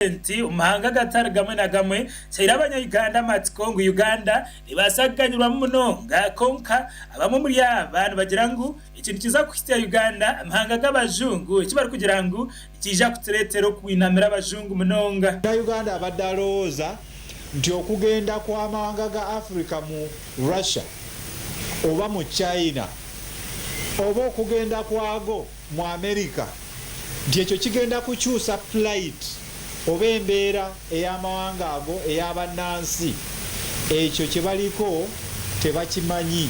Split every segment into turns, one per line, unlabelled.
Nti omu mahanga agatari gamwe na gamwe kyaire abanya-Uganda amatsiko ngu Uganda nebaasa kuganyirwamu munonga kwonka abamwe omuri aba nibagira ngu eki nikiza kuhitsya Uganda amahanga g'abajungu eki barikugira ngu nikiija kutureetera okwinamira abajungu munonga.
Munnayuganda abadde alowooza nti okugenda kw'amawanga ga Africa mu Russia oba mu China oba okugenda kwago mu America nti ekyo kigenda kukyusa plight oba embeera ey'amawanga ago eya bannansi, ekyo kye baliko tebakimanyi.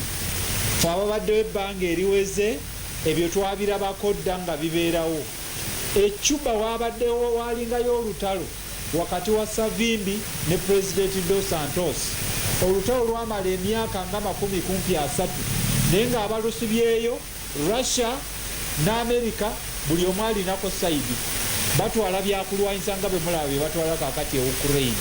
Ffe ababaddewo ebbanga eriweze ebyo twabirabako dda nga bibeerawo. E Cuba waabaddewo waalingayo olutalo wakati wa Savimbi ne Pulezidenti Dos Santos. Olutalo lwamala emyaka nga makumi kumpi asatu naye ng'abalusibyeyo Russia ne America buli omu alinako side. Batwala byakulwanyisa nga bwemulaba byebatwala kakati e Ukraine.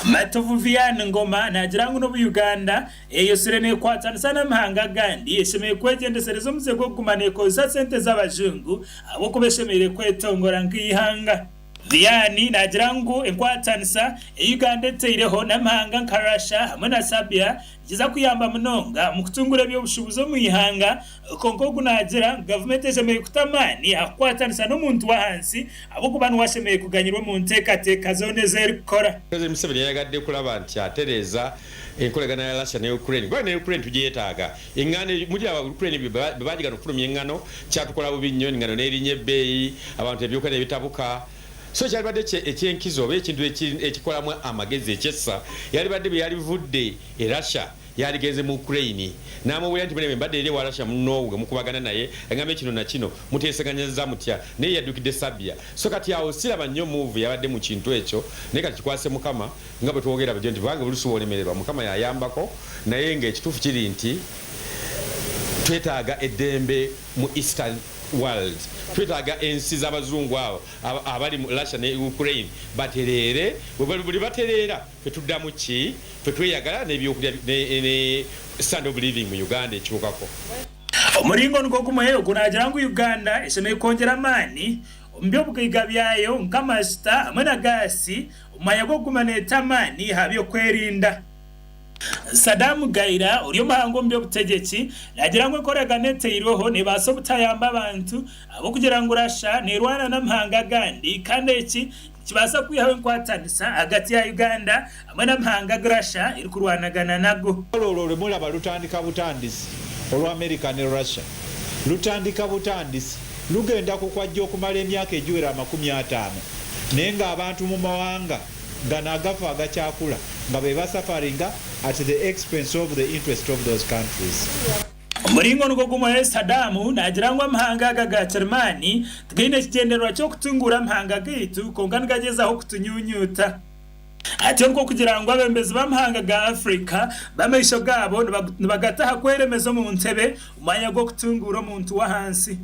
Matovu Vian Ngoma naagira ngu n'obu Uganda eyosire neekwatanisa n'amahanga agandi, eshemereire kwegyendesereza omuze gw'okuguma neekozesa sente z'abajungu ahabw'okuba eshemereire kwetongora nk'eihanga. Vian naagira ngu enkwatanisa ei Uganda eteireho n'amahanga nka Russia hamwe na Serbia nikiza kuyamba munonga omu kutunguura eby'obushuubuzi omu ihanga kwonka ogu naagira ngu gavumenti eshemereire kuta amaani aha kukwatanisa n'omuntu w'ahansi ahabw'okuba niwe ashemereire kuganyirwa omu nteekateeka zoona ezi erikukora.
Pulezidenti Museveni yayagadde kulaba nti atereeza enkolagana ya Russia ne Ukraine kuba ne Ukraine tugyetaaga. Eng'ano mulaba Ukraine bwe baagigana okufulumya eng'ano kyatukola bubi nnyo, eng'ano n'erinnya ebbeeyi, abantu ebyokulya ne bitabuka. So kyalibadde eky'enkizo oba ekintu ekikolamu amagezi eky'essa yalibadde bwe yalivudde e Russia yaligenze mu Ukraine n'amubuulira nti bwe mbadde eri ewa Russia munno gwe mukubagana naye angambye kino na kino muteeseganyizza mutya naye yaddukidde Serbia. So kati awo siraba nnyo move yabadde mu kintu ekyo naye kati kikwase Mukama nga bwe twogera bulijjo nti kubanga oluusi bw'olemererwa Mukama y'ayambako naye ng'ekituufu kiri nti twetaaga eddembe mu Eastern world twetaaga ensi z'abazungu abo abali mu Russia ne Ukraine batereere bwe batereera ffe tuddamu ki ffe tweyagala n'ebyokulya ne standard of living mu Uganda ekyukako.
Omuringo nigwo gumwe ogu naagira ngu Uganda eshemereire kwongyera amaani omu by'obugaiga byayo nk'amasita hamwe na gaasi omu mwanya gw'okuguma neeta amaani aha by'okwerinda. Saddam Gaira ori omuhangu omu by'obutegyeki naagira ngu enkoragana eteirweho neebaasa obutayamba abantu ahabw'okugira ngu Russia neerwana n'amahanga agandi kandi eki nikibaasa kwihaho enkwatanisa ahagati ya Uganda hamwe n'amahanga agu Russia erikurwanagana nago.
Olwo lwe mulaba lutandika butandisi, olwa America ne Russia. Lutandika butandisi. Lugenda kukwajja okumala emyaka egiwera 50, naye nga abantu mu mawanga gano agafa agakyakula nga be basufferinga at the expense of the interest of those countries.
Omuringo nigwo gumwe, Saddam naagira ngu amahanga aga ga Kirimaani tigaine kigyendererwa ky'okutunguura amahanga gaitu kwonka nigagyezaho kutunyunyuuta. Atyo nikwo kugira ngu abeebembezi b'amahanga ga Afrika b'amaisho gaabo nibagata aha kweremeza omu ntebe omu mwanya gw'okutunguura omuntu w'ahansi.